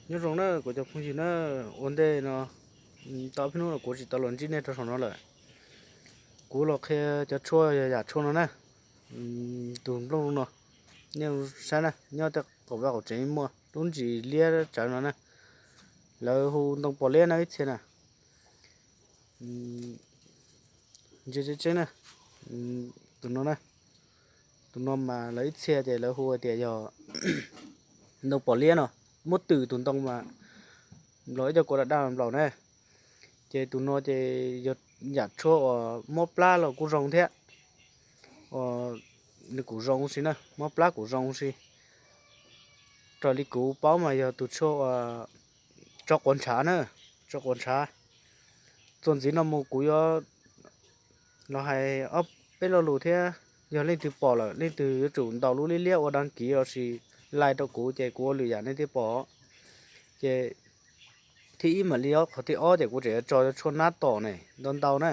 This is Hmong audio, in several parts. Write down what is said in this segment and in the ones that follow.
Nyob zoo na kuv cov phooj ywg na, ua ntej no tau ob peb hnub no kuv tsis tau los ntsib nej rau saum no lawm. Kuv los qhia cov tshuaj yog yam tshuaj no na. Tus nplooj no, nej saib na, nyob tej qaum vaj qaum tsev muaj lub ntsis liab tsawv no na, lawv hu ntoo pos liab no ib txhia na. Ntsia tseeb tseeb na, tus no na, tus no mas lawv ib txhia ces lawv hu tias yog ntoo pos liab no, muab tws tus ntoo mas nplaum ib co kua daj daj nplaum na. Ces tus no ces yog yam tshuaj uas mob plab los kuj zoo thiab, nws kuj zoo si na, mob plab kuj zoo si. Raws li kuv paub mas yog tus tshuaj uas tso quav ntshav na, tso quav ntshav. Txuas ntxiv no mus kuv yuav los hais ob peb lo lus thiab, yog leej twg pom lawm leej twg yuav tsum ntaus lub liab liab ua dab kiv los sis like rau kuv ces kuv ua lwm yam nej thiaj pom. Ces thib ib mam li qhov thib ob ces kuv tseem yuav tso cov tshuaj nab tom ne ntau ntau na.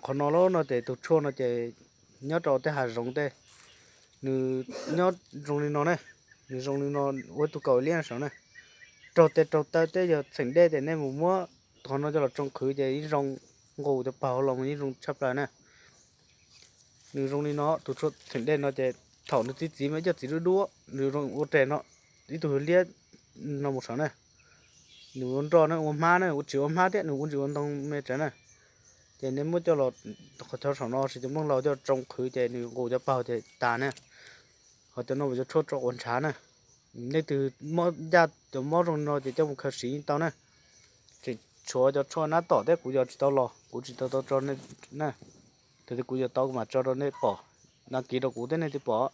Qhov no lawm no ces tus tshuaj no ces nyob rau tej hav zoov tej, nws nyob zoo li no ne, nws zoo li no, ua tus kaum liab saum na. Raug tes raug taw tej yog txheem dej ces nej mus muab qhov no coj los tsoo qhwv ces yeej zoo, nqus cov paug los mus yeej zoo tshaj plaws na. Nws zoo li no, tus tshuaj txheem dej no ces thaum nws txiv txiv mas ib co txiv duab duab, nws zoo ua reg no, ib tug liab no mus saum na. Nws ua nroj na, ua hmab na, ua tsis ua hmab thiab nws ua ntsis ua ntoo me tsav na. Ces nej muab coj los, qhov chaw saum no sis cov nplooj laus coj tsoo qhwv ces nws nqus cov paug ces tas na. Ho cov no mas cov tshuaj tso quav ntshav na. Nej twg mob ncaj cov mob zoo no ces coj mus khaws siv yeej tau na. Tseem tshuav cov tshuaj nab tom thiab kuv yog tsis tau los, kuv tsis tau tau tso nej na. Thaum twg kuv yog tau kuv mam tso rau nej pom, đăng ký rau kuv thiab nej thiaj pom.